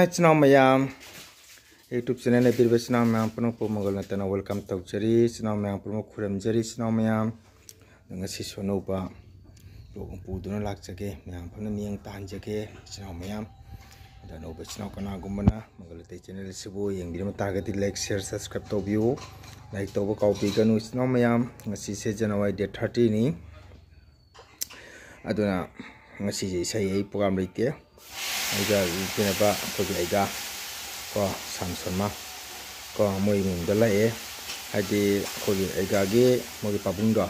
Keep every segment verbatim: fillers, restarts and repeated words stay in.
ꯏꯆꯤꯟ ꯏꯅꯥꯎ ꯃꯌꯥꯝ, YouTube channel ꯂꯩꯕꯤꯔꯤꯕ ꯏꯆꯤꯟ ꯏꯅꯥꯎ ꯃꯌꯥꯝ ꯄꯨꯝꯅꯃꯛꯄꯨ ꯃꯪꯒꯜ ꯅꯠꯇꯅ welcome ꯇꯧꯖꯔꯤ꯫ ꯏꯆꯤꯟ ꯏꯅꯥꯎ ꯃꯌꯥꯝ ꯄꯨꯝꯅꯃꯛ ꯈꯨꯔꯨꯝꯖꯔꯤ꯫ ꯏꯆꯤꯟ ꯏꯅꯥꯎ ꯃꯌꯥꯝ, ꯉꯁꯤꯁꯨ ꯑꯅꯧꯕ vlog ꯑꯃ ꯄꯨꯗꯨꯅ ꯂꯥꯛꯆꯒꯦ꯫ ꯃꯌꯥꯝ ꯄꯨꯝꯅ ꯃꯤꯠꯌꯦꯡ ꯇꯥꯍꯟꯖꯒꯦ ꯏꯆꯤꯟ ꯏꯅꯥꯎ ꯃꯌꯥꯝ꯫ ꯑꯗꯣ ꯑꯅꯧꯕ ꯏꯆꯤꯟ ꯏꯅꯥꯎ ꯀꯅꯥꯒꯨꯝꯕꯅ ꯃꯪꯒꯜ ꯂꯩꯇꯩ channel ꯑꯁꯤꯕꯨ ꯌꯦꯡꯕꯤꯔꯝꯕ ꯇꯥꯔꯒꯗꯤ like, share, subscribe ꯇꯧꯕꯤꯌꯨ꯫ Like ꯇꯧꯕ ꯀꯥꯎꯕꯤꯒꯅꯨ ꯏꯆꯤꯟ ꯏꯅꯥꯎ ꯃꯌꯥꯝ꯫ ꯉꯁꯤꯁꯦ January date thirty ꯅꯤ꯫ ꯑꯗꯨꯅ ꯉꯁꯤꯁꯦ ꯏꯁꯩ ꯑꯩ program ꯂꯩꯇꯦ꯫ ꯑꯩꯒ ꯂꯨꯞꯄꯤꯅꯕ ꯑꯩꯈꯣꯏꯒꯤ ꯑꯩꯒꯥ ꯀꯣ, ꯁꯥꯝ ꯁꯔꯃ ꯀꯣ, ꯃꯣꯏ ꯏꯃꯨꯡꯗ ꯂꯥꯛꯑꯦ꯫ ꯍꯥꯏꯗꯤ ꯑꯩꯈꯣꯏꯒꯤ ꯑꯩꯒꯥꯒꯤ ꯃꯣꯏꯒꯤ ꯄꯥꯕꯨꯡꯗꯣ,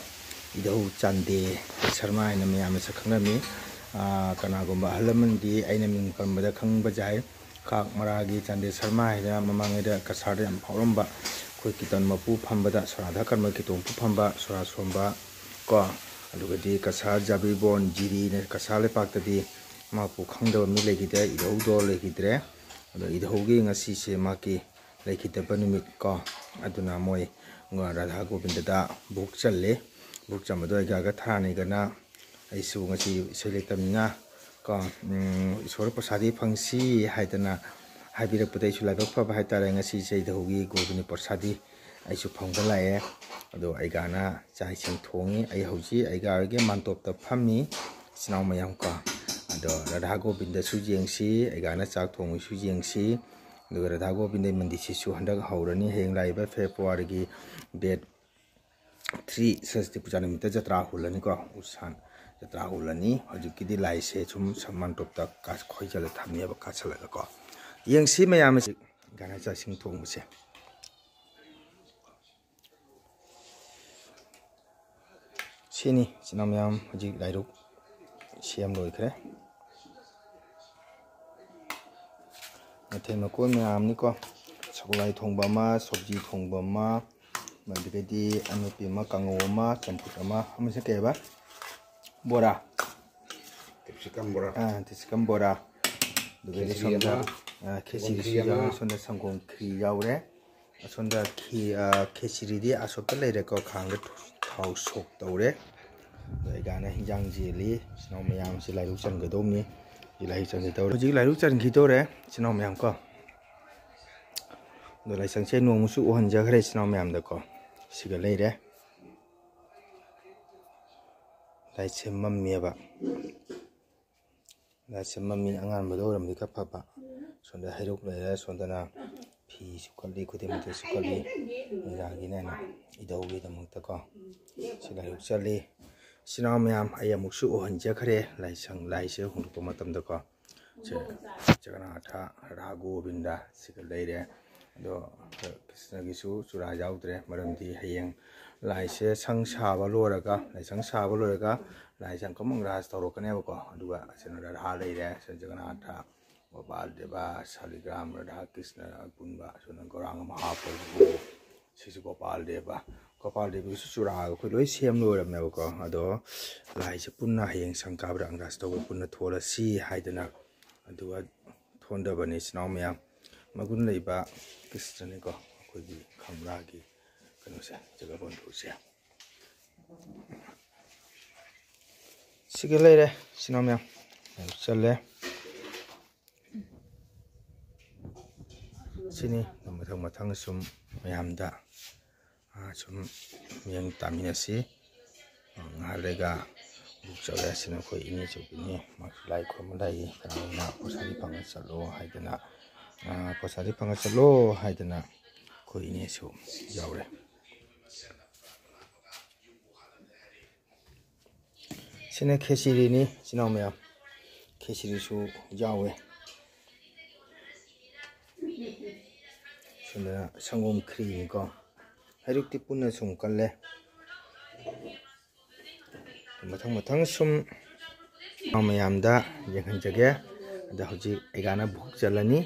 ꯏꯙꯧ ꯆꯥꯟꯗꯦ ꯁꯔꯃ ꯍꯥꯏꯅ ꯃꯌꯥꯝꯅ ꯁꯛ ꯈꯪꯅꯔꯝꯃꯤ꯫ ꯑꯥ, ꯀꯅꯥꯒꯨꯝꯕ ꯑꯍꯜ ꯂꯃꯟꯗꯤ ꯑꯩꯅ ꯃꯤꯡ ꯄꯟꯕꯗ ꯈꯪꯕ ꯌꯥꯏ꯫ ꯈꯥꯛ ꯃꯔꯥꯒꯤ ꯆꯥꯟꯗꯦ ꯁꯔꯃ ꯍꯥꯏꯗꯅ ꯃꯃꯥꯡꯉꯩꯗ ꯀꯁꯥꯔꯗ ꯌꯥꯝ ꯐꯥꯎꯔꯝꯕ ꯑꯩꯈꯣꯏ ꯀꯤꯔꯇꯟ ꯃꯄꯨ ꯐꯝꯕꯗ, ꯁꯣꯔꯥ ꯙꯀꯔꯃ ꯀꯤꯔꯇꯣꯟ ꯃꯄꯨ ꯐꯝꯕ, ꯁꯣꯔꯥ ꯁꯣꯝꯕ ꯀꯣ, ꯑꯗꯨꯒꯗꯤ ꯀꯁꯥꯔ ꯖꯥꯕꯤꯕꯣꯟ ꯖꯤꯔꯤꯅ ꯀꯁꯥꯔ ꯂꯩꯄꯥꯛꯇꯗꯤ ꯃꯍꯥꯛꯄꯨ ꯈꯪꯗꯕ ꯃꯤ ꯂꯩꯈꯤꯗ꯭ꯔꯦ, ꯏꯙꯧꯗꯣ ꯂꯩꯈꯤꯗ꯭ꯔꯦ꯫ ꯑꯗꯣ ꯏꯙꯧꯒꯤ ꯉꯁꯤꯁꯦ ꯃꯍꯥꯛꯀꯤ ꯂꯩꯈꯤꯗꯕ ꯅꯨꯃꯤꯠ ꯀꯣ, ꯑꯗꯨꯅ ꯃꯣꯏ ꯔꯥꯙꯥ ꯒꯣꯕꯤꯟꯗꯗ ꯚꯣꯛ ꯆꯜꯂꯦ꯫ ꯚꯣꯛ ꯆꯟꯕꯗꯣ ꯑꯩꯒꯥꯒ ꯊꯔꯥꯅꯤꯒꯅ ꯑꯩꯁꯨ ꯉꯁꯤ ꯏꯁꯩ ꯂꯩꯇꯕꯅꯤꯅ ꯀꯣ, ꯎꯝ, ꯏꯁꯣꯔ ꯄ꯭ꯔꯁꯥꯗꯤ ꯐꯪꯁꯤ ꯍꯥꯏꯗꯅ ꯍꯥꯏꯕꯤꯔꯛꯄꯗ ꯑꯩꯁꯨ ꯂꯥꯏꯕꯛ ꯐꯕ ꯍꯥꯏꯇꯥꯔꯦ꯫ ꯉꯁꯤ ꯏꯁꯩꯗ ꯍꯧꯒꯤ ꯒꯣꯕꯤꯟꯗ ꯄ꯭ꯔꯁꯥꯗꯤ ꯑꯩꯁꯨ ꯐꯪꯕ ꯂꯥꯛꯑꯦ꯫ ꯑꯗꯣ ꯑꯩꯒꯥꯅ ꯆꯥꯛ ꯏꯁꯤꯡ ꯊꯣꯡꯉꯤ꯫ ꯑꯩ ꯍꯧꯖꯤꯛ ꯑꯩꯒꯥ ꯍꯣꯏꯒꯤ ꯃꯥꯟꯇꯣꯞꯇ ꯐꯝꯃꯤ, ꯏꯆꯤꯟ ꯏꯅꯥꯎ ꯃꯌꯥꯝ ꯀꯣ꯫ ꯑꯗꯣ ꯔꯥꯙꯥ ꯒꯣꯕꯤꯟꯗꯁꯨ ꯌꯦꯡꯁꯤ, ꯑꯩꯒꯥꯅ ꯆꯥꯛ ꯊꯣꯡꯉꯤꯁꯨ ꯌꯦꯡꯁꯤ꯫ ꯑꯗꯨꯒ ꯔꯥꯙꯥ ꯒꯣꯕꯤꯟꯗ ꯃꯟꯗꯤꯔꯁꯤꯁꯨ ꯍꯟꯗꯛ ꯍꯧꯔꯅꯤ, ꯍꯌꯦꯡ ꯂꯥꯛꯏꯕ February ꯒꯤ date three ꯁꯔꯁ꯭ꯋꯇꯤ ꯄꯨꯖꯥ ꯅꯨꯃꯤꯠꯇ ꯖꯇ꯭ꯔꯥ ꯍꯨꯜꯂꯅꯤꯀꯣ꯫ ꯎꯁꯥꯟ ꯖꯇ꯭ꯔꯥ ꯍꯨꯜꯂꯅꯤ꯫ ꯍꯧꯖꯤꯛꯀꯤꯗꯤ ꯂꯥꯏꯁꯦ ꯁꯨꯝ ꯁꯝ ꯃꯥꯟꯇꯣꯞꯇ ꯀꯥ-, ꯈꯣꯏꯖꯜꯂ ꯊꯝꯃꯦꯕ, ꯀꯥꯁꯜꯂꯒꯀꯣ꯫ ꯌꯦꯡꯁꯤ ꯃꯌꯥꯝ ꯑꯁꯤ ꯒꯥꯅ ꯆꯥꯛ ꯏꯁꯤꯡ ꯊꯣꯡꯕꯁꯦ꯫ ꯁꯤꯅꯤ ꯏꯆꯤꯟ ꯏꯅꯥꯎ ꯃꯌꯥꯝ, ꯍꯧꯖꯤꯛ ꯂꯥꯏꯔꯨꯛ ꯁꯦꯝ ꯂꯣꯏꯈ꯭ꯔꯦ꯫ ꯃꯊꯦꯜ ꯃꯀꯣꯜ ꯃꯌꯥꯝꯅꯤꯀꯣ, ꯁꯒꯣꯜ ꯍꯋꯥꯏ ꯊꯣꯡꯕ ꯑꯃ, ꯁꯧꯖꯤ ꯊꯣꯡꯕ ꯑꯃ, ꯑꯗꯨꯗꯒꯤꯗꯤ ꯑꯃꯦꯠꯄꯤ ꯑꯃ, ꯀꯥꯡꯉꯧ ꯑꯃ, ꯆꯝꯐꯨꯠ ꯑꯃ, ꯑꯃꯁꯦ ꯀꯩ ꯍꯥꯏꯕ? ꯕꯣꯔꯥ꯫ Capsicum ꯕꯣꯔꯥ꯫ ꯑꯥ, capsicum ꯕꯣꯔꯥ꯫ ꯑꯗꯨꯗꯒꯤꯗꯤ ꯈꯦꯆ꯭ꯔꯤ ꯁꯣꯝꯗ, ꯑꯃ꯫ ꯑꯥ, ꯈꯦꯆ꯭ꯔꯤꯁꯨ ꯁꯪꯒꯣꯝ ꯈꯦꯔꯤ ꯌꯥꯎꯔꯦ꯫ ꯑꯃ꯫ ꯁꯣꯝꯗ ꯁꯪꯒꯣꯝ ꯈꯦꯔꯤ ꯌꯥꯎꯔꯦ꯫ ꯑꯁꯣꯝꯗ ꯈꯤ-, ꯑ, ꯈꯦꯆ꯭ꯔꯤꯗꯤ ꯑꯁꯣꯝꯗ ꯂꯩꯔꯦꯀꯣ, ꯈꯥꯡꯗ ꯊꯥꯎ ꯁꯣꯛ ꯇꯧꯔꯦ꯫ ꯑꯗꯣ ꯑꯩꯒꯥꯅ ꯍꯤꯟꯖꯥꯡ ꯌꯦꯜꯂꯤ꯫ ꯏꯆꯤꯟ ꯏꯅꯥꯎ ꯃꯌꯥꯝꯁꯤ ꯂꯥꯏꯔꯨꯛ ꯆꯟꯒꯗꯧꯕꯅꯤ꯫ ꯂꯥꯏꯔꯤꯛ ꯆꯟꯈꯤꯗꯧꯔꯦ꯫ ꯍꯧꯖꯤꯛ ꯂꯥꯏꯔꯤꯛ ꯆꯟꯈꯤꯗꯧꯔꯦ, ꯏꯆꯤꯟ ꯏꯅꯥꯎ ꯃꯌꯥꯝ ꯀꯣ꯫ ꯑꯗꯣ ꯂꯥꯏꯁꯪꯁꯦ ꯅꯣꯡꯃꯁꯨ ꯎꯍꯟꯖꯈ꯭ꯔꯦ ꯏꯆꯤꯟ ꯏꯅꯥꯎ ꯃꯌꯥꯝꯗꯀꯣ꯫ ꯁꯤꯒ ꯂꯩꯔꯦ꯫ ꯂꯥꯏꯠꯁꯦ ꯃꯝꯃꯦꯕ꯫ ꯂꯥꯏꯠꯁꯦ ꯃꯝꯃꯤ, ꯑꯉꯥꯟꯕꯗ ꯑꯣꯏꯔꯝꯗꯤ ꯈꯔ ꯐꯕ꯫ ꯁꯣꯝꯗ ꯍꯩꯔꯨꯛ ꯂꯩꯔꯦ, ꯁꯣꯝꯗꯅ ꯐꯤꯁꯨ ꯀꯠꯂꯤ, ꯈꯨꯗꯩꯃꯛꯇꯁꯨ ꯀꯠꯂꯤ꯫ ꯃꯦꯔꯥꯒꯤꯅꯦꯅ ꯏꯙꯧꯒꯤꯗꯃꯛꯇꯀꯣ꯫ ꯁꯤ ꯂꯥꯏꯔꯤꯛ ꯆꯠꯂꯤ꯫ ꯏꯆꯤꯟ ꯏꯅꯥꯎ ꯃꯌꯥꯝ, ꯑꯩ ꯑꯃꯨꯛꯁꯨ ꯎꯍꯟꯖꯈ꯭ꯔꯦ ꯂꯥꯏꯁꯪ, ꯂꯥꯏꯁꯦ ꯍꯣꯡꯗꯣꯛꯄ ꯃꯇꯝꯗꯀꯣ꯫ ꯁꯦ, ꯖꯒꯅꯥꯊ, ꯔꯥꯙꯥ ꯒꯣꯕꯤꯟꯗ ꯁꯤꯒ ꯂꯩꯔꯦ꯫ ꯑꯗꯣ ꯀ꯭ꯔꯤꯁꯅꯒꯤꯁꯨ ꯆꯨꯔꯥ ꯌꯥꯎꯗ꯭ꯔꯦ, ꯃꯔꯝꯗꯤ ꯍꯌꯦꯡ ꯂꯥꯏꯁꯦ ꯁꯪ ꯁꯥꯕ ꯂꯣꯏꯔꯒ, ꯂꯥꯏꯁꯪ ꯁꯥꯕ ꯂꯣꯏꯔꯒ ꯂꯥꯏꯁꯦ ꯑꯃꯨꯛꯀ ꯑꯃꯨꯛ ꯔꯥꯁ ꯇꯧꯔꯛꯀꯅꯦꯕꯀꯣ꯫ ꯑꯗꯨꯒ ꯑꯁꯤꯅ ꯔꯥꯙꯥ ꯂꯩꯔꯦ, ꯁꯤꯅ ꯖꯒꯅꯥꯊ, ꯒꯣꯄꯥꯜ ꯗꯦꯕ, ꯁꯥꯂꯤꯒ꯭ꯔꯥꯝ, ꯔꯥꯙꯥ ꯀ꯭ꯔꯤꯁꯅ ꯑꯄꯨꯟꯕ, ꯑꯁꯤꯅ ꯒꯧꯔꯥꯡꯒ ꯃꯍꯥꯄ꯭ꯔꯚꯨ, ꯁꯤꯁꯨ ꯒꯣꯄꯥꯜ ꯗꯦꯕ꯫ ꯒꯣꯄꯥꯜ ꯗꯦꯕꯒꯤꯁꯨ ꯆꯨꯔꯥꯒ ꯑꯩꯈꯣꯏ ꯂꯣꯏ ꯁꯦꯝ ꯂꯣꯏꯔꯕꯅꯦꯕꯀꯣ꯫ ꯑꯗꯣ ꯂꯥꯏꯁꯦ ꯄꯨꯟꯅ ꯍꯌꯦꯡ ꯁꯪ ꯀꯥꯕꯗ ꯑꯪꯒ꯭ꯔꯥꯁ ꯇꯧꯕ ꯄꯨꯟꯅ ꯊꯣꯜꯂꯁꯤ ꯍꯥꯏꯗꯅ, ꯑꯗꯨꯒ ꯊꯣꯟꯗꯕꯅꯤ ꯏꯆꯤꯟ ꯏꯅꯥꯎ ꯃꯌꯥꯝ꯫ ꯃꯒꯨꯟ ꯂꯩꯕ ꯀ꯭ꯔꯤꯁꯅꯅꯤꯀꯣ ꯑꯩꯈꯣꯏꯒꯤ ꯈꯝꯂꯥꯒꯤ ꯀꯩꯅꯣꯁꯦ, ꯖꯒꯕꯣꯟꯙꯨꯁꯦ꯫ ꯁꯤꯒ ꯂꯩꯔꯦ ꯏꯆꯤꯟ ꯏꯅꯥꯎ ꯃꯌꯥꯝ꯫ ꯌꯥꯝ ꯆꯜꯂꯦ꯫ ꯁꯤꯅꯤ꯫ ꯃꯊꯪ ꯃꯊꯪ ꯁꯨꯝ ꯃꯌꯥꯝꯗ, ꯑꯥ, ꯁꯨꯝ ꯃꯤꯠꯌꯦꯡ ꯇꯥꯃꯤꯟꯅꯁꯤ꯫ ꯑꯥ, ꯉꯥꯏꯍꯥꯛ ꯂꯩꯔꯒ ꯕꯨꯛ ꯆꯠꯂꯦ꯫ ꯁꯤꯅ ꯑꯩꯈꯣꯏ ꯏꯅꯦ ꯆꯧꯕꯤꯅꯤ꯫ ꯃꯥꯁꯨ ꯂꯥꯏ ꯈꯨꯔꯨꯝꯕ ꯂꯥꯛꯏ꯫ ꯀꯅꯥꯅ ꯄꯩꯁꯥꯗꯤ ꯐꯪꯉ ꯆꯠꯂꯣ ꯍꯥꯏꯗꯅ, ꯑꯥ, ꯄꯩꯁꯥꯗꯤ ꯐꯪꯉ ꯆꯠꯂꯣ ꯍꯥꯏꯗꯅ ꯑꯩꯈꯣꯏ ꯏꯅꯦꯁꯨ ꯌꯥꯎꯔꯦ꯫ ꯁꯤꯅ ꯈꯦꯆꯤꯔꯤꯅꯤ, ꯏꯆꯤꯟ ꯏꯅꯥꯎ ꯃꯌꯥꯝ꯫ ꯈꯦꯆꯤꯔꯤꯁꯨ ꯌꯥꯎꯋꯦ꯫ ꯁꯣꯝꯗꯅ ꯁꯪꯒꯣꯝ ꯈ꯭ꯔꯤꯅꯤꯀꯣ꯫ ꯍꯩꯔꯨꯛꯇꯤ ꯄꯨꯟꯅ ꯁꯨꯝ ꯀꯜꯂꯦ꯫ ꯃꯊꯪ ꯃꯊꯪ ꯁꯨꯝ ꯃꯌꯥꯝꯗ ꯌꯦꯡꯍꯟꯖꯒꯦ꯫ ꯑꯗ ꯍꯧꯖꯤꯛ ꯑꯩꯒꯥꯅ ꯚꯣꯛ ꯆꯜꯂꯅꯤ꯫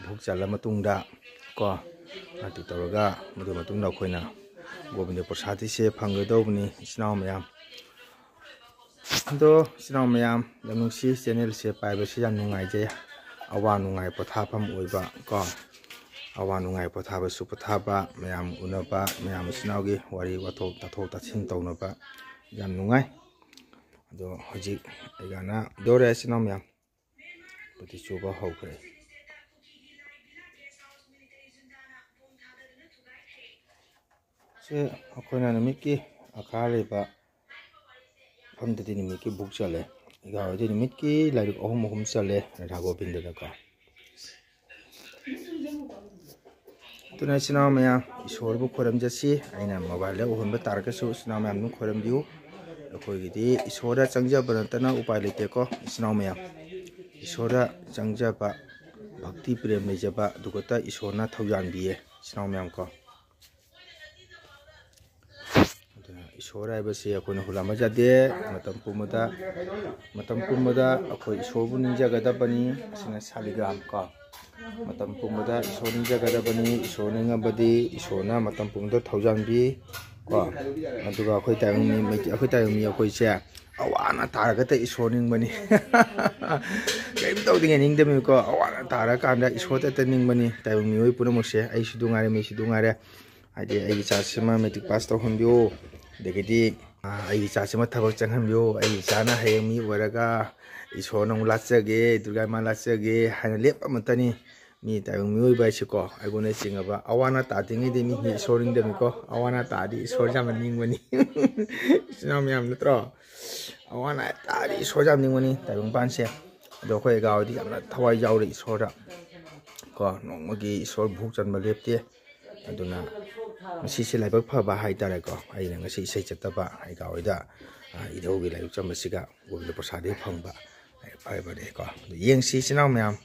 ꯚꯣꯛ ꯆꯜꯂ ꯃꯇꯨꯡꯗ ꯀꯣ, ꯑꯗꯨ ꯇꯧꯔꯒ ꯃꯗꯨ ꯃꯇꯨꯡꯗ ꯑꯩꯈꯣꯏꯅ ꯒꯣꯕꯤꯟꯗ ꯄ꯭ꯔꯁꯥꯗꯤꯁꯦ ꯐꯪꯒꯗꯧꯕꯅꯤ ꯏꯆꯤꯟ ꯏꯅꯥꯎ ꯃꯌꯥꯝ꯫ ꯑꯗꯣ ꯏꯆꯤꯟ ꯏꯅꯥꯎ ꯃꯌꯥꯝ, ꯌꯥꯝ ꯅꯨꯡꯁꯤ, ꯆꯦꯅꯦꯜꯁꯦ ꯄꯥꯏꯕꯁꯤ ꯌꯥꯝ ꯅꯨꯡꯉꯥꯏꯖꯩ꯫ ꯑꯋꯥ ꯅꯨꯡꯉꯥꯏ ꯄꯣꯊꯥꯐꯝ ꯑꯣꯏꯕ ꯀꯣ, ꯑꯋꯥ ꯅꯨꯡꯉꯥꯏ ꯄꯣꯊꯥꯕꯁꯨ ꯄꯣꯊꯥꯕ, ꯃꯌꯥꯝ ꯎꯅꯕ, ꯃꯌꯥꯝ ꯏꯆꯤꯟ ꯏꯅꯥꯎꯒꯤ ꯋꯥꯔꯤ ꯋꯥꯊꯣꯛ ꯇꯥꯊꯣꯛ ꯇꯥꯁꯤꯟ ꯇꯧꯅꯕ ꯌꯥꯝ ꯅꯨꯡꯉꯥꯏ꯫ ꯑꯗꯣ ꯍꯧꯖꯤꯛ ꯑꯩꯒꯥꯅ ꯗꯧꯔꯦ ꯏꯆꯤꯟ ꯏꯅꯥꯎ ꯃꯌꯥꯝ꯫ ꯄꯨꯗꯤ ꯆꯨꯕ ꯍꯧꯈ꯭ꯔꯦ꯫ ꯁꯤ ꯑꯩꯈꯣꯏꯅ ꯅꯨꯃꯤꯠꯀꯤ ꯑꯈꯥ ꯂꯩꯕ ꯃꯐꯝꯗꯗꯤ ꯅꯨꯃꯤꯠꯀꯤ ꯕꯨꯛ ꯆꯜꯂꯦ꯫ ꯑꯩꯒ ꯍꯣꯏꯗꯤ ꯅꯨꯃꯤꯠꯀꯤ ꯂꯥꯏꯔꯤꯛ ꯑꯍꯨꯝ ꯑꯍꯨꯝ ꯆꯜꯂꯦ ꯔꯥꯙꯥ ꯒꯣꯕꯤꯟꯗꯗꯀꯣ꯫ ꯑꯗꯨꯅ ꯏꯆꯤꯟ ꯏꯅꯥꯎ ꯃꯌꯥꯝ, ꯏꯁꯣꯔꯕꯨ ꯈꯣꯏꯔꯝꯖꯁꯤ꯫ ꯑꯩꯅ ꯃꯣꯕꯥꯏꯜꯗ ꯎꯍꯟꯕ ꯇꯥꯔꯒꯁꯨ ꯏꯆꯤꯟ ꯏꯅꯥꯎ ꯃꯌꯥꯝ ꯑꯗꯨꯝ ꯈꯣꯏꯔꯝꯕꯤꯌꯨ꯫ ꯑꯩꯈꯣꯏꯒꯤꯗꯤ ꯏꯁꯣꯔꯗ ꯆꯪꯖꯕ ꯅꯠꯇꯅ ꯎꯄꯥꯏ ꯂꯩꯇꯦꯀꯣ ꯏꯆꯤꯟ ꯏꯅꯥꯎ ꯃꯌꯥꯝ꯫ ꯏꯁꯣꯔꯗ ꯆꯪꯖꯕ, ꯚꯛꯇꯤ ꯄ꯭ꯔꯦꯝ ꯂꯩꯖꯕ ꯑꯗꯨ ꯈꯛꯇ ꯏꯁꯣꯔꯅ ꯊꯧꯖꯥꯟꯕꯤꯌꯦ ꯏꯆꯤꯟ ꯏꯅꯥꯎ ꯃꯌꯥꯝ ꯀꯣ꯫ ꯑꯗꯨꯅ ꯏꯁꯣꯔ ꯍꯥꯏꯕꯁꯤ ꯑꯩꯈꯣꯏꯅ ꯍꯨꯜꯂꯝꯕ ꯌꯥꯗꯦ꯫ ꯃꯇꯝ ꯄꯨꯝꯕꯗ, ꯃꯇꯝ ꯄꯨꯝꯕꯗ ꯑꯩꯈꯣꯏ ꯏꯁꯣꯔꯕꯨ ꯅꯤꯡꯖꯒꯗꯕꯅꯤ꯫ ꯑꯁꯤꯅ ꯁꯥꯂꯤꯒ꯭ꯔꯥꯝ ꯀꯣ꯫ ꯃꯇꯝ ꯄꯨꯝꯕꯗ ꯏꯁꯣꯔ ꯅꯤꯡꯖꯒꯗꯕꯅꯤ꯫ ꯏꯁꯣꯔ ꯅꯤꯡꯉꯕꯗꯤ ꯏꯁꯣꯔꯅ ꯃꯇꯝ ꯄꯨꯝꯕꯗ ꯊꯧꯖꯥꯟꯕꯤ ꯀꯣ꯫ ꯑꯗꯨꯒ ꯑꯩꯈꯣꯏ ꯇꯥꯏꯕꯪ ꯃꯤ, ꯑꯩꯈꯣꯏ ꯇꯥꯏꯕꯪ ꯃꯤ ꯑꯩꯈꯣꯏꯁꯦ ꯑꯋꯥ ꯑꯅꯥ ꯇꯥꯔꯒꯇ ꯏꯁꯣꯔ ꯅꯤꯡꯕꯅꯤ꯫ ꯀꯔꯤꯝ ꯇꯧꯗ꯭ꯔꯤꯉꯩ ꯅꯤꯡꯗꯕꯅꯤꯀꯣ꯫ ꯑꯋꯥ ꯑꯅꯥ ꯇꯥꯔꯀꯥꯟꯗ ꯏꯁꯣꯔꯗ ꯍꯦꯛꯇ ꯅꯤꯡꯕꯅꯤ꯫ ꯇꯥꯏꯕꯪ ꯃꯤꯑꯣꯏ ꯄꯨꯝꯅꯃꯛꯁꯦ, ꯑꯩꯁꯨ ꯑꯗꯨ ꯉꯥꯏꯔꯦ, ꯃꯤꯁꯨ ꯑꯗꯨ ꯉꯥꯏꯔꯦ꯫ ꯍꯥꯏꯗꯤ ꯑꯩꯒꯤ ꯏꯆꯥꯁꯤꯃ ꯃꯦꯇ꯭ꯔꯤꯛ ꯄꯥꯁ ꯇꯧꯍꯟꯕꯤꯌꯨ, ꯑꯗꯒꯤꯗꯤ, ꯑ, ꯑꯩꯒꯤ ꯏꯆꯥꯁꯤꯃ ꯊꯕꯛ ꯆꯪꯍꯟꯕꯤꯌꯨ, ꯑꯩꯒꯤ ꯏꯆꯥꯅ ꯍꯌꯦꯡ ꯃꯤ ꯑꯣꯏꯔꯒ ꯏꯁꯣꯔꯅ ꯑꯃꯨꯛ ꯂꯥꯠꯆꯒꯦ, ꯗꯨꯔꯒꯥ ꯏꯃꯥ ꯂꯥꯠꯆꯒꯦ ꯍꯥꯏꯅ ꯂꯦꯞꯄ ꯑꯃꯠꯇꯅꯤ꯫ ꯃꯤ ꯇꯥꯏꯕꯪ ꯃꯤꯑꯣꯏꯕ ꯍꯥꯏꯁꯤꯀꯣ, ꯑꯩꯉꯣꯟꯗ ꯆꯤꯡꯉꯕ ꯑꯋꯥ ꯑꯅꯥ ꯇꯥꯗ꯭ꯔꯤꯉꯩꯗꯤ ꯃꯤ, ꯃꯤ ꯏꯁꯣꯔ ꯅꯤꯡꯗꯕꯅꯤꯀꯣ, ꯑꯋꯥ ꯑꯅꯥ ꯇꯥꯔꯗꯤ ꯏꯁꯣꯔ ꯌꯥꯝꯅ ꯅꯤꯡꯕꯅꯤ꯫ ꯏꯆꯤꯟ ꯏꯅꯥꯎ ꯃꯌꯥꯝ ꯅꯠꯇ꯭ꯔꯣ? ꯑꯋꯥ ꯑꯅꯥ ꯇꯥꯔꯗꯤ ꯏꯁꯣꯔ ꯌꯥꯝ ꯅꯤꯡꯕꯅꯤ ꯇꯥꯏꯕꯪ ꯄꯥꯟꯁꯦ꯫ ꯑꯗꯣ ꯑꯩꯈꯣꯏ ꯑꯒꯥ ꯍꯣꯏꯗꯤ ꯌꯥꯝꯅ ꯊꯋꯥꯏ ꯌꯥꯎꯔꯤ ꯏꯁꯣꯔꯗ ꯀꯣ, ꯅꯣꯡꯃꯒꯤ ꯏꯁꯣꯔ ꯚꯣꯛ ꯆꯟꯕ ꯂꯦꯞꯇꯦ꯫ ꯑꯗꯨꯅ ꯉꯁꯤꯁꯦ ꯂꯥꯏꯕꯛ ꯐꯕ ꯍꯥꯏꯇꯥꯔꯦꯀꯣ, ꯑꯩꯅ ꯉꯁꯤ ꯏꯁꯩ ꯆꯠꯇꯕ ꯑꯩꯒ ꯍꯣꯏꯗ, ꯑ, ꯏꯙꯧꯒꯤ ꯂꯥꯏꯕꯛ ꯆꯝꯕꯁꯤꯒ ꯒꯣꯕꯤꯟꯗ ꯄ꯭ꯔꯁꯥꯗꯒꯤ ꯐꯪꯕ ꯐꯕꯅꯦꯀꯣ꯫ ꯑꯗꯨ ꯌꯦꯡꯁꯤ ꯏꯆꯤꯟ ꯏꯅꯥꯎ ꯃꯌꯥꯝ꯫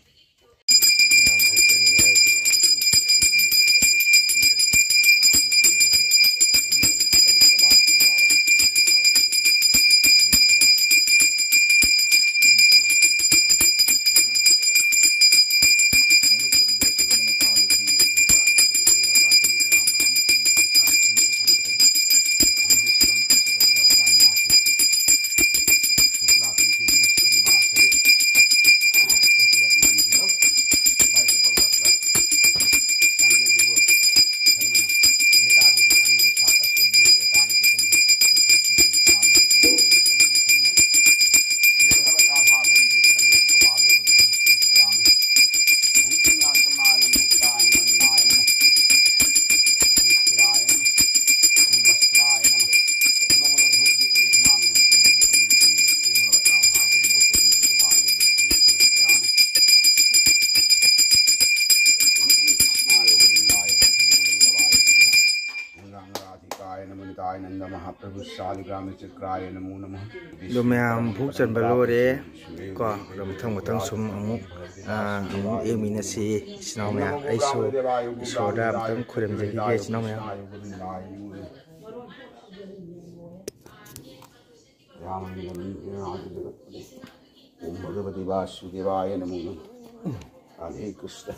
ꯁꯥꯂꯤꯒ꯭ꯔꯥꯃ ꯆꯀ꯭ꯔꯥꯌ ꯅꯃꯣ ꯅꯃ꯫ ꯑꯗꯣ ꯃꯌꯥꯝ ꯚꯣꯛ ꯆꯟꯕ ꯂꯣꯏꯔꯦ ꯀꯣ꯫ ꯑꯗꯣ ꯃꯊꯪ ꯃꯊꯪ ꯁꯨꯝ ꯑꯃꯨꯛ, ꯑꯥ, ꯑꯃꯨꯛ ꯌꯦꯡꯃꯤꯟꯅꯁꯤ ꯏꯆꯤꯟ ꯏꯅꯥꯎ ꯃꯌꯥꯝ꯫ ꯑꯩꯁꯨ ꯏꯁꯣꯔꯗ ꯑꯃꯨꯛꯇꯪ ꯈꯨꯔꯨꯝꯖꯈꯤꯒꯦ ꯏꯆꯤꯟ ꯏꯅꯥꯎ ꯃꯌꯥꯝ꯫ ꯌꯥꯝ ꯍꯩꯅ ꯃꯤ ꯏꯔꯥꯡ ꯍꯥꯏꯗꯨꯗ ꯀꯠꯄꯅꯤ꯫ ꯎꯝ, ꯚꯒꯕꯇꯤ ꯚꯥꯁꯨꯗꯦꯚꯥꯌ ꯅꯃꯣ ꯅꯃ꯫ ꯍꯔꯦ ꯀ꯭ꯔꯤꯁꯅ꯫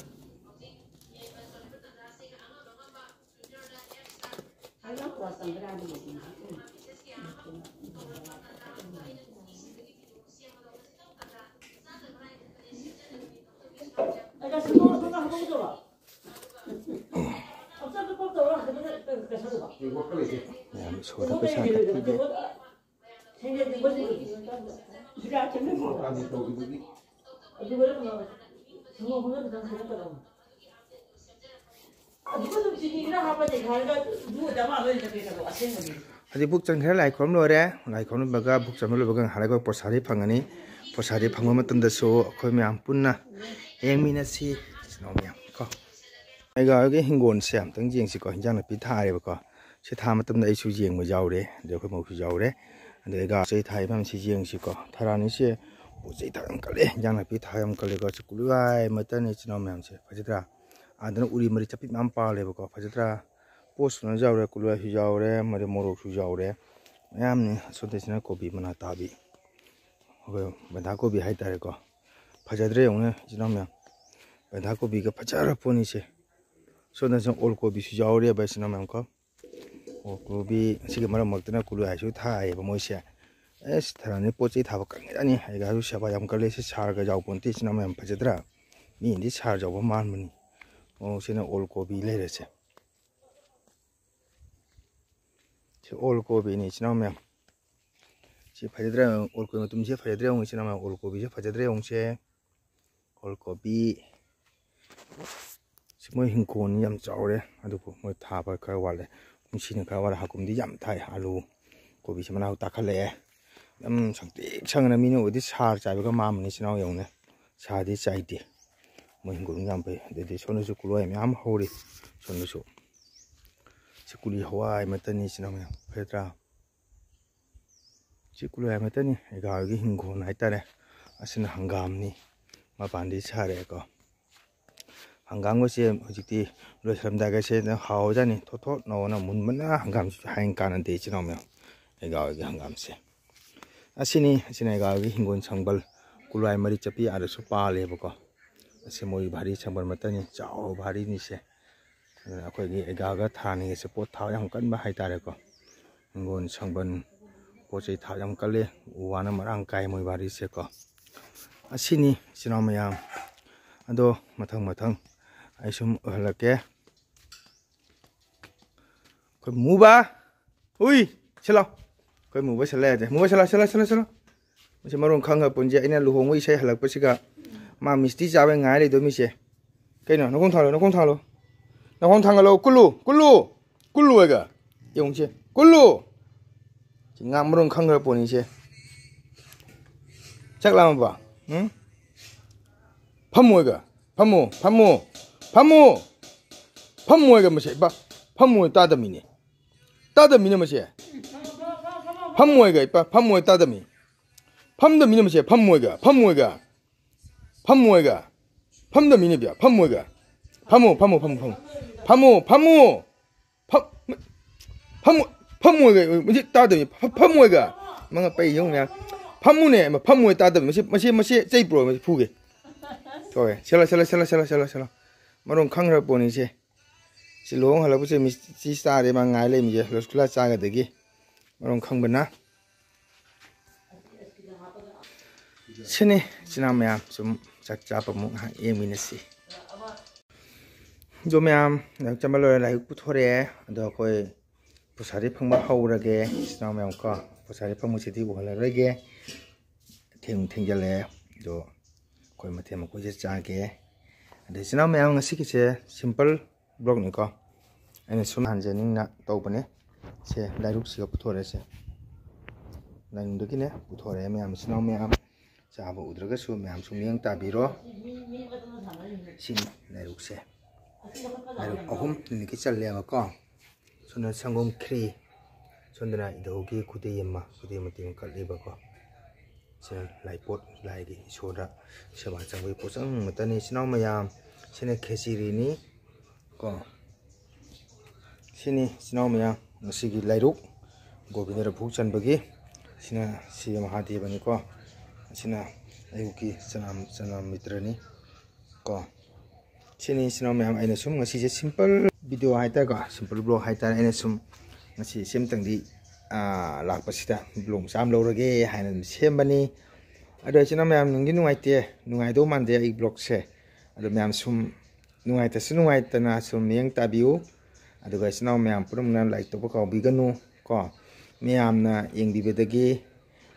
ꯃꯌꯥꯝ ꯏꯁꯣꯔꯗ ꯄꯩꯁꯥ ꯀꯠꯄꯤꯒꯦ꯫ ꯑꯗꯨ ꯚꯣꯛ ꯆꯟꯈ꯭ꯔꯦ, ꯂꯥꯏ ꯈꯨꯔꯨꯝ ꯂꯣꯏꯔꯦ꯫ ꯂꯥꯏ ꯈꯨꯔꯨꯝꯕꯒ ꯚꯣꯛ ꯆꯟꯕ ꯂꯣꯏꯕꯒ ꯉꯥꯏꯍꯥꯛ ꯂꯩꯔꯒ ꯄ꯭ꯔꯣꯁꯥꯗꯤ ꯐꯪꯒꯅꯤ꯫ ꯄ꯭ꯔꯣꯁꯥꯗꯤ ꯐꯪꯕ ꯃꯇꯝꯗꯁꯨ ꯑꯩꯈꯣꯏ ꯃꯌꯥꯝ ꯄꯨꯟꯅ ꯌꯦꯡꯃꯤꯟꯅꯁꯤ ꯏꯆꯤꯟ ꯏꯅꯥꯎ ꯃꯌꯥꯝ ꯀꯣ꯫ ꯑꯩꯒ ꯑꯩꯒꯤ ꯍꯤꯡꯒꯣꯜꯁꯦ ꯑꯝꯇꯪ ꯌꯦꯡꯁꯤꯀꯣ꯫ ꯍꯤꯟꯖꯥꯡ ꯅꯥꯄꯤ ꯊꯥꯔꯦꯕꯀꯣ꯫ ꯁꯤ ꯊꯥ ꯃꯇꯝꯗ ꯑꯩꯁꯨ ꯌꯦꯡꯕ ꯌꯥꯎꯔꯦ, ꯑꯗꯩ ꯑꯩꯈꯣꯏ ꯃꯧꯁꯨ ꯌꯥꯎꯔꯦ꯫ ꯑꯗꯩ ꯑꯩꯒ ꯄꯣꯠ ꯆꯩ ꯊꯥꯔꯤꯕ ꯃꯌꯥꯝꯁꯤ ꯌꯦꯡꯁꯤꯀꯣ꯫ ꯊꯔꯥꯅꯤꯁꯦ ꯄꯣꯠ ꯆꯩ ꯊꯥꯕ ꯌꯥꯝ ꯀꯜꯂꯦ, ꯍꯤꯟꯖꯥꯡ ꯅꯥꯄꯤ ꯊꯥꯕ ꯌꯥꯝ ꯀꯜꯂꯦꯀꯣ꯫ ꯁꯤ ꯀꯨꯂꯨꯒꯥꯏ ꯃꯇꯟꯅꯤ ꯏꯆꯤꯟ ꯏꯅꯥꯎ ꯃꯌꯥꯝꯁꯦ, ꯐꯖꯗ꯭ꯔꯥ? ꯑꯗꯨꯅ ꯎꯔꯤ ꯃꯔꯤ ꯆꯄꯤꯠ ꯃꯌꯥꯝ ꯄꯥꯜꯂꯦꯕꯀꯣ, ꯐꯖꯗ꯭ꯔꯥ? ꯄꯣꯠꯁꯨꯅ ꯌꯥꯎꯔꯦ, ꯀꯨꯂꯨꯒꯥꯏꯁꯨ ꯌꯥꯎꯔꯦ, ꯃꯗꯩ ꯃꯣꯔꯣꯛꯁꯨ ꯌꯥꯎꯔꯦ, ꯃꯌꯥꯝꯅꯤ꯫ ꯑꯁꯣꯝꯗꯁꯤꯅ ꯀꯣꯕꯤ ꯃꯅꯥ ꯇꯥꯕꯤ, ꯑꯩꯈꯣꯏ ꯕꯟꯙꯥ ꯀꯣꯕꯤ ꯍꯥꯏꯇꯥꯔꯦꯀꯣ꯫ ꯐꯖꯗ꯭ꯔꯦ ꯌꯦꯡꯉꯨꯅꯦ ꯏꯆꯤꯟ ꯏꯅꯥꯎ ꯃꯌꯥꯝ, ꯕꯟꯙꯥ ꯀꯣꯕꯤꯒ ꯐꯖꯔ ꯄꯣꯠꯅꯤꯁꯦ꯫ ꯁꯣꯝꯗꯁꯨ ꯑꯣꯜ ꯀꯣꯕꯤꯁꯨ ꯌꯥꯎꯔꯦꯕ ꯏꯆꯤꯟ ꯏꯅꯥꯎ ꯃꯌꯥꯝ ꯀꯣ꯫ ꯑꯣꯜ ꯀꯣꯕꯤ ꯑꯁꯤꯒꯤ ꯃꯔꯛ ꯃꯔꯛꯇꯅ ꯀꯨꯂꯨꯒꯥꯏꯁꯨ ꯊꯥꯏꯌꯦꯕ ꯃꯣꯏꯁꯦ꯫ ꯑꯁ, ꯊꯔꯥꯅꯤ ꯄꯣꯠ ꯆꯩ ꯊꯥꯕ ꯀꯟꯒꯖꯥꯠꯅꯤ꯫ ꯑꯩꯒꯥꯁꯨ ꯁꯦꯕꯥ ꯌꯥꯝ ꯀꯜꯂꯦ꯫ ꯁꯤ ꯁꯥꯔꯒ ꯌꯥꯎꯕ ꯅꯠꯇꯦ ꯏꯆꯤꯟ ꯏꯅꯥꯎ ꯃꯌꯥꯝ, ꯐꯖꯗ꯭ꯔꯥ? ꯃꯤꯅꯗꯤ ꯁꯥꯔ ꯌꯥꯎꯕ ꯃꯥꯟꯕꯅꯤ꯫ ꯑꯣ, ꯁꯤꯅ ꯑꯣꯜ ꯀꯣꯕꯤ ꯂꯩꯔꯦꯁꯦ꯫ ꯁꯤ ꯑꯣꯜ ꯀꯣꯕꯤꯅꯤ ꯏꯆꯤꯟ ꯏꯅꯥꯎ ꯃꯌꯥꯝ꯫ ꯁꯤ ꯐꯖꯗ꯭ꯔꯥ? ꯑꯣꯜ ꯀꯣꯕꯤ ꯃꯇꯨꯝꯁꯦ ꯐꯖꯗ꯭ꯔꯥ ꯌꯦꯡꯉꯨ ꯏꯆꯤꯟ ꯏꯅꯥꯎ ꯃꯌꯥꯝ, ꯑꯣꯜ ꯀꯣꯕꯤꯁꯦ ꯐꯖꯗ꯭ꯔꯥ ꯌꯦꯡꯉꯨꯁꯦ꯫ ꯑꯣꯜ ꯀꯣꯕꯤ꯫ ꯁꯤ ꯃꯣꯏ ꯍꯤꯡꯈꯣꯜ ꯌꯥꯝ ꯆꯥꯎꯔꯦ, ꯑꯗꯨꯕꯨ ꯃꯣꯏ ꯊꯥꯕ ꯈꯔ ꯋꯥꯠꯂꯦ꯫ ꯀꯨꯝꯁꯤꯅ ꯈꯔ ꯋꯥꯠꯂꯦ, ꯍꯥꯀꯨꯝꯗꯤ ꯌꯥꯝ ꯊꯥꯏ꯫ ꯑꯥꯂꯨ, ꯀꯣꯕꯤꯁꯦ ꯃꯅꯥꯎ ꯇꯥꯈꯠꯂꯛꯑꯦ꯫ ꯌꯥꯝ ꯁꯪꯇ꯭ꯔꯤꯛ ꯁꯪꯉꯅ ꯃꯤꯅ ꯎꯔꯗꯤ ꯁꯥꯔ ꯆꯥꯏꯕꯒ ꯃꯥꯟꯕꯅꯤ ꯏꯆꯤꯟ ꯏꯅꯥꯎ ꯌꯦꯡꯉꯨꯅꯦ꯫ ꯁꯥꯔꯗꯤ ꯆꯥꯏꯗꯦ꯫ ꯃꯣꯏ ꯍꯤꯡꯒꯣꯜ ꯌꯥꯝ ꯐꯩ꯫ ꯑꯗꯩꯗꯤ ꯁꯣꯝꯗꯁꯨ ꯀꯨꯂꯨꯒꯥꯏ ꯃꯌꯥꯝ ꯍꯧꯔꯤ꯫ ꯁꯣꯝꯗꯁꯨ꯫ ꯁꯤ ꯀꯨꯂꯤ ꯍꯋꯥꯏ ꯃꯇꯟꯅꯤ ꯏꯆꯤꯟ ꯏꯅꯥꯎ ꯃꯌꯥꯝ꯫ ꯐꯖꯗ꯭ꯔꯥ? ꯁꯤ ꯀꯨꯂꯥꯏ ꯃꯇꯅꯤ ꯑꯩꯒꯥꯒꯤ ꯍꯤꯡꯒꯣꯜ ꯍꯥꯏꯇꯥꯔꯦ꯫ ꯑꯁꯤꯅ ꯍꯪꯒꯥꯝꯅꯤ, ꯃꯄꯥꯟꯗꯤ ꯁꯥꯔꯦꯀꯣ꯫ ꯍꯪꯒꯥꯝꯒꯁꯦ ꯍꯧꯖꯤꯛꯇꯤ ꯂꯣꯏꯁꯤꯜꯂꯝꯗꯥꯏꯒꯁꯦ ꯍꯥꯎꯖꯥꯠꯅꯤ꯫ ꯊꯣꯠ ꯊꯣꯠ ꯅꯧꯅ ꯃꯨꯟꯕꯅ ꯍꯪꯒꯥꯝꯁꯤꯁꯨ ꯍꯥꯏꯅ ꯀꯥꯟꯅꯗꯦ, ꯏꯆꯤꯟ ꯏꯅꯥꯎ ꯃꯌꯥꯝ꯫ ꯑꯩꯒꯥꯒꯤ ꯍꯪꯒꯥꯝꯁꯦ ꯑꯁꯤꯅꯤ꯫ ꯑꯁꯤꯅ ꯑꯩꯒꯥꯒꯤ ꯍꯤꯡꯒꯣꯜ ꯁꯪꯕꯜ ꯀꯨꯂꯥꯏ ꯃꯔꯤ ꯆꯠꯄꯤ ꯑꯥꯗꯁꯨ ꯄꯥꯜꯂꯦꯕꯀꯣ꯫ ꯑꯁꯤ ꯃꯣꯏ ꯚꯥꯔꯤ ꯁꯪꯕꯜ ꯃꯇꯅꯤ, ꯆꯥꯎꯕ ꯚꯥꯔꯤꯅꯤꯁꯦ꯫ ꯑꯗꯨꯅ ꯑꯩꯈꯣꯏꯒꯤ ꯑꯩꯒꯥꯒ ꯊꯥꯅꯤꯒꯁꯦ ꯄꯣꯠ ꯊꯥꯕ ꯌꯥꯝ ꯀꯟꯕ ꯍꯥꯏꯇꯥꯔꯦꯀꯣ꯫ ꯍꯤꯡꯒꯣꯜ ꯁꯪꯕꯜ ꯄꯣꯠ ꯆꯩ ꯊꯥꯕ ꯌꯥꯝ ꯀꯜꯂꯦ꯫ ꯎ ꯋꯥꯅ ꯃꯔꯥꯡ ꯀꯥꯏ ꯃꯣꯏ ꯚꯥꯔꯤꯁꯦꯀꯣ꯫ ꯑꯁꯤꯅꯤ ꯏꯆꯤꯟ ꯏꯅꯥꯎ ꯃꯌꯥꯝ꯫ ꯑꯗꯣ ꯃꯊꯪ ꯃꯊꯪ ꯑꯩ ꯁꯨꯝ ꯎꯍꯜꯂꯛꯀꯦ꯫ ꯑꯩꯈꯣꯏ ꯃꯨꯕ, ꯍꯨꯏ, ꯁꯤꯂꯥꯎ꯫ ꯑꯩꯈꯣꯏ ꯃꯨꯕ ꯁꯤꯜꯂ ꯌꯥꯗꯦ꯫ ꯃꯨꯕ ꯁꯤꯂꯥꯎ, ꯁꯤꯂꯥꯎ, ꯁꯤꯂꯥꯎ, ꯁꯤꯂꯥꯎ꯫ ꯃꯁꯤ ꯃꯔꯣꯟ ꯈꯪꯉ ꯄꯨꯟꯁꯤ꯫ ꯑꯩꯅ ꯂꯨꯍꯣꯡꯕ ꯏꯁꯩ ꯍꯜꯂꯛꯄꯁꯤꯒ ꯃꯥ ꯃꯤꯁꯇꯤ ꯆꯥꯕꯩ ꯉꯥꯏ ꯂꯩꯗꯣꯏ ꯃꯤꯁꯦ꯫ ꯀꯩꯅꯣ? ꯅꯈꯣꯡ ꯊꯥꯡꯂꯣ, ꯅꯈꯣꯡ ꯊꯥꯡꯂꯣ꯫ ꯅꯈꯣꯡ ꯊꯥꯡꯒꯠꯂꯣ, ꯀꯨꯜꯂꯨ, ꯀꯨꯜꯂꯨ꯫ ꯀꯨꯜꯂꯨ ꯍꯥꯏꯒ꯫ ꯌꯦꯡꯉꯨꯁꯦ꯫ ꯀꯨꯜꯂꯨ! ꯁꯤ ꯉꯥ ꯃꯔꯣꯟ ꯈꯪꯈ꯭ꯔ ꯄꯣꯠꯅꯤꯁꯦ꯫ ꯆꯥꯛ ꯂꯥꯝꯃꯕ? ꯎꯝ? ꯐꯝꯃꯣꯏꯒ꯫ ꯐꯝꯃꯣ, ꯐꯝꯃꯣ, ꯐꯝꯃꯣ! ꯐꯝꯃꯣꯏꯒ ꯃꯁꯦ꯫ ꯏꯄꯥ, ꯐꯝꯃꯣꯏ ꯇꯥꯗꯃꯤꯅꯦ꯫ ꯇꯥꯗꯃꯤꯅ ꯃꯁꯦ꯫ ꯐꯝꯃꯣꯏꯒ, ꯏꯄꯥ, ꯐꯝꯃꯣꯏ ꯇꯥꯗꯃꯤ꯫ ꯐꯝꯗꯃꯤꯅ ꯃꯁꯦ꯫ ꯐꯝꯃꯣꯏꯒ, ꯐꯝꯃꯣꯏꯒ꯫ ꯐꯝꯃꯣꯏꯒ꯫ ꯐꯝꯗꯃꯤꯅꯦ ꯕꯤꯌꯥ꯫ ꯐꯝꯃꯣꯏꯒ꯫ ꯐꯝꯃꯣ, ꯐꯝꯃꯣ, ꯐꯝꯃꯣ, ꯐꯝꯃꯣ꯫ ꯐꯝꯃꯣ, ꯐꯝꯃꯣ꯫ ꯐꯝ-, ꯐꯝꯃꯣ, ꯐꯝꯃꯣꯏꯒ꯫ ꯃꯁꯤ ꯇꯥꯗꯕꯅꯤ꯫ ꯐ-, ꯐꯝꯃꯣꯏꯒ꯫ ꯃꯉꯛ ꯄꯩ ꯌꯦꯡꯉꯨ ꯃꯌꯥꯝ꯫ ꯐꯝꯃꯨꯅꯦ꯫ ꯃ-, ꯐꯝꯃꯣꯏ ꯇꯥꯗꯕꯅꯤ꯫ ꯃꯁꯤ, ꯃꯁꯤ, ꯃꯁꯤ ꯆꯩ ꯄꯨꯔꯛꯑꯣ꯫ ꯃꯁꯤ ꯐꯨꯒꯦ꯫ ꯇꯧꯋꯦ꯫ ꯁꯦꯂ, ꯁꯦꯂ, ꯁꯦꯂ꯫ ꯃꯔꯣꯟ ꯈꯪꯈ꯭ꯔ ꯄꯣꯠꯅꯤꯁꯦ꯫ ꯁꯤ ꯂꯨꯍꯣꯡ ꯍꯜꯂꯛꯄꯁꯦ ꯃꯤꯁꯇꯤ ꯆꯥꯔꯦ ꯃꯥ ꯉꯥꯏ ꯂꯩꯃꯤꯁꯦ꯫ ꯔꯁꯒꯨꯂꯥ ꯆꯥꯒꯗꯒꯤ꯫ ꯃꯔꯣꯟ ꯈꯪꯕꯅ꯫ ꯁꯤꯅꯤ, ꯏꯆꯤꯟ ꯏꯅꯥꯎ ꯃꯌꯥꯝ, ꯁꯨꯝ ꯆꯥꯛ ꯆꯥꯕꯃꯨꯛ ꯉꯥꯏꯍꯥꯛ ꯌꯦꯡꯃꯤꯟꯅꯁꯤ꯫ ꯑꯗꯣ ꯃꯌꯥꯝ, ꯂꯥꯏꯔꯤꯛ ꯇꯝꯕ ꯂꯣꯏꯔꯦ, ꯂꯥꯏꯔꯤꯛ ꯄꯨꯊꯣꯔꯛꯑꯦ꯫ ꯑꯗꯣ ꯑꯩꯈꯣꯏ ꯄꯩꯁꯥꯗꯤ ꯐꯪꯕ ꯍꯧꯔꯒꯦ, ꯏꯆꯤꯟ ꯏꯅꯥꯎ ꯃꯌꯥꯝ ꯀꯣ꯫ ꯄꯩꯁꯥꯗꯤ ꯐꯪꯕꯁꯤꯗꯤ ꯎꯍꯜꯂꯔꯣꯏꯒꯦ, ꯊꯦꯡ ꯊꯦꯡꯖꯜꯂꯛꯑꯦ꯫ ꯑꯗꯣ ꯑꯩꯈꯣꯏ ꯃꯊꯦꯜ ꯃꯀꯣꯏꯁꯦ ꯆꯥꯒꯦ꯫ ꯑꯗꯣ ꯏꯆꯤꯟ ꯏꯅꯥꯎ ꯃꯌꯥꯝ, ꯉꯁꯤꯒꯤꯁꯦ simple vlogꯅꯤꯀꯣ꯫ ꯑꯩꯅ ꯁꯨꯝ ꯍꯟꯖꯅꯤꯡꯅ ꯇꯧꯕꯅꯦ꯫ ꯁꯦ, ꯂꯥꯏꯔꯨꯛꯁꯤꯒ ꯄꯨꯊꯣꯔꯛꯑꯦ ꯁꯦ꯫ ꯂꯥꯏꯅꯤꯡꯗꯒꯤꯅꯦ ꯄꯨꯊꯣꯔꯛꯑꯦ ꯃꯌꯥꯝ, ꯏꯆꯤꯟ ꯏꯅꯥꯎ ꯃꯌꯥꯝ꯫ ꯆꯥꯕ ꯎꯗ꯭ꯔꯒꯁꯨ ꯃꯌꯥꯝ ꯁꯨꯝ ꯃꯤꯠꯌꯦꯡ ꯇꯥꯕꯤꯔꯣ꯫ ꯁꯤꯅꯤ ꯂꯥꯏꯔꯨꯛꯁꯦ꯫ ꯂꯥꯏꯔꯨꯛ ꯑꯍꯨꯝ ꯅꯨꯃꯤꯠꯀꯤ ꯆꯜꯂꯦꯕꯀꯣ꯫ ꯁꯣꯝꯗ ꯁꯪꯒꯣꯝ ꯈ꯭ꯔꯤ, ꯁꯣꯝꯗꯅ ꯏꯙꯧꯒꯤ ꯈꯨꯗꯩ ꯑꯃ, ꯈꯨꯗꯩ ꯃꯇꯦꯛ ꯑꯃ ꯀꯠꯂꯤꯕꯀꯣ꯫ ꯁꯤꯅ ꯂꯥꯏꯄꯣꯠ, ꯂꯥꯏꯒꯤ ꯏꯁꯣꯔꯗ ꯁꯦꯕꯥ ꯆꯪꯕꯒꯤ ꯄꯣꯠꯆꯪ ꯑꯃꯠꯇꯅꯤ꯫ ꯏꯆꯤꯟ ꯏꯅꯥꯎ ꯃꯌꯥꯝ, ꯁꯤꯅ ꯈꯦꯆꯤꯔꯤꯅꯤ ꯀꯣ꯫ ꯁꯤꯅꯤ ꯏꯆꯤꯟ ꯏꯅꯥꯎ ꯃꯌꯥꯝ, ꯉꯁꯤꯒꯤ ꯂꯥꯏꯔꯨꯛ ꯒꯣꯕꯤꯟꯗ ꯂꯐꯨ ꯆꯟꯕꯒꯤ꯫ ꯁꯤꯅ ꯁꯤ ꯃꯍꯥꯗꯦꯕꯅꯤꯀꯣ꯫ ꯑꯁꯤꯅ ꯑꯌꯨꯛꯀꯤ ꯆꯅꯝ, ꯆꯅꯝ ꯃꯤꯇ꯭ꯔꯅꯤ ꯀꯣ꯫ ꯁꯤꯅꯤ ꯏꯆꯤꯟ ꯏꯅꯥꯎ ꯃꯌꯥꯝ, ꯑꯩꯅ ꯁꯨꯝ ꯉꯁꯤꯁꯦ simple video ꯍꯥꯏꯇꯥꯔꯦꯀꯣ, simple vlog ꯍꯥꯏꯇꯥꯔꯦ꯫ ꯑꯩꯅ ꯁꯨꯝ ꯉꯁꯤ ꯁꯤꯝꯇꯪꯗꯤ, ꯑꯥ, ꯂꯥꯛꯄꯁꯤꯗ vlog ꯃꯆꯥ ꯑꯃ ꯂꯧꯔꯒꯦ ꯍꯥꯏꯅ ꯑꯗꯨꯝ ꯁꯦꯝꯕꯅꯤ꯫ ꯑꯗꯣ ꯏꯆꯤꯟ ꯏꯅꯥꯎ ꯃꯌꯥꯝ, ꯅꯨꯡꯗꯤ ꯅꯨꯡꯉꯥꯏꯇꯦ, ꯅꯨꯡꯉꯥꯏꯗꯧ ꯃꯥꯟꯗꯦ ꯑꯩ vlogꯁꯦ꯫ ꯑꯗꯣ ꯃꯌꯥꯝ ꯁꯨꯝ ꯅꯨꯡꯉꯥꯏꯇꯁꯨ ꯅꯨꯡꯉꯥꯏꯇꯅ ꯁꯨꯝ ꯃꯤꯠꯌꯦꯡ ꯇꯥꯕꯤꯌꯨ꯫ ꯑꯗꯨꯒ ꯏꯆꯤꯟ ꯏꯅꯥꯎ ꯃꯌꯥꯝ ꯄꯨꯝꯅꯃꯛꯅ like ꯇꯧꯕ ꯀꯥꯎꯕꯤꯒꯅꯨ ꯀꯣ꯫ ꯃꯌꯥꯝꯅ ꯌꯦꯡꯕꯤꯕꯗꯒꯤ,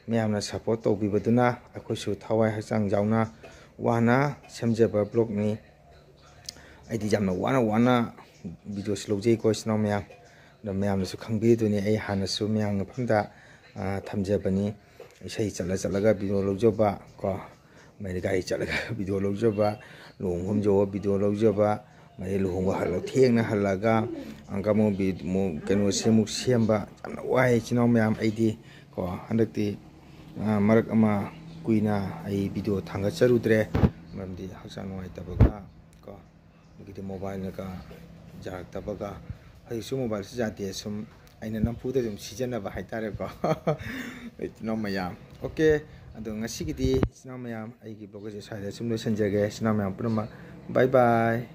ꯃꯌꯥꯝꯅ support ꯇꯧꯕꯤꯕꯗꯨꯅ ꯑꯩꯈꯣꯏꯁꯨ ꯊꯋꯥꯏ ꯍꯛꯆꯥꯡ ꯌꯥꯎꯅ ꯋꯥꯅ ꯁꯦꯝꯖꯕ vlogꯅꯤ꯫ ꯑꯩꯗꯤ ꯌꯥꯝꯅ ꯋꯥꯅ ꯋꯥꯅ videoꯁꯤ ꯂꯧꯖꯩꯀꯣ ꯏꯆꯤꯟ ꯏꯅꯥꯎ ꯃꯌꯥꯝ꯫ ꯑꯗꯣ ꯃꯌꯥꯝꯅꯁꯨ ꯈꯪꯕꯤꯗꯨꯅꯤ, ꯑꯩ ꯍꯥꯟꯅꯁꯨ ꯃꯌꯥꯝ ꯃꯐꯝꯗ, ꯑꯥ, ꯊꯝꯖꯕꯅꯤ꯫ ꯏꯁꯩ ꯆꯠꯂ ꯆꯠꯂꯒ video ꯂꯧꯖꯕ ꯀꯣ, ꯃꯩ ꯒꯥꯔꯤ ꯆꯠꯂꯒ video ꯂꯧꯖꯕ, ꯂꯨꯍꯣꯡꯐꯝ ꯌꯧꯕ video ꯂꯧꯖꯕ, ꯃꯩ ꯂꯨꯍꯣꯡꯕ ꯍꯜꯂ-, ꯊꯦꯡꯅ ꯍꯜꯂꯒ ꯑꯃꯨꯛꯀ ꯑꯃꯨꯛ vi-, ꯑꯃꯨꯛ ꯀꯩꯅꯣꯁꯦ ꯑꯃꯨꯛ ꯁꯦꯝꯕ, ꯌꯥꯝꯅ ꯋꯥꯏ ꯏꯆꯤꯟ ꯏꯅꯥꯎ ꯃꯌꯥꯝ꯫ ꯑꯩꯗꯤ ꯀꯣ, ꯍꯟꯗꯛꯇꯤ, ꯑꯥ, ꯃꯔꯛ ꯑꯃ ꯀꯨꯏꯅ ꯑꯩ video ꯊꯥꯡꯒꯠꯆꯔꯨꯗ꯭ꯔꯦ, ꯃꯔꯝꯗꯤ ꯍꯛꯆꯥꯡ ꯅꯨꯡꯉꯥꯏꯇꯕꯒ ꯀꯣ, ꯑꯗꯒꯤꯗꯤ mobileꯅꯒ ꯌꯥꯔꯛꯇꯕꯒ꯫ ꯍꯧꯖꯤꯛꯁꯨ mobileꯁꯨ ꯌꯥꯗꯦ, ꯁꯨꯝ ꯑꯩꯅ ꯅꯝꯐꯨꯗ ꯑꯗꯨꯝ ꯁꯤꯖꯤꯟꯅꯕ ꯍꯥꯏꯇꯥꯔꯦꯀꯣ꯫ ꯏꯆꯤꯟ ꯏꯅꯥꯎ ꯃꯌꯥꯝ, okay, ꯑꯗꯣ ꯉꯁꯤꯒꯤꯗꯤ ꯏꯆꯤꯟ ꯏꯅꯥꯎ ꯃꯌꯥꯝ, ꯑꯩꯒꯤ vlogꯁꯦ ꯁ꯭ꯋꯥꯏꯗ ꯁꯨꯝ ꯂꯣꯏꯁꯤꯟꯖꯔꯒꯦ꯫ ꯏꯆꯤꯟ ꯏꯅꯥꯎ ꯃꯌꯥꯝ ꯄꯨꯝꯅꯃꯛ, bye bye꯫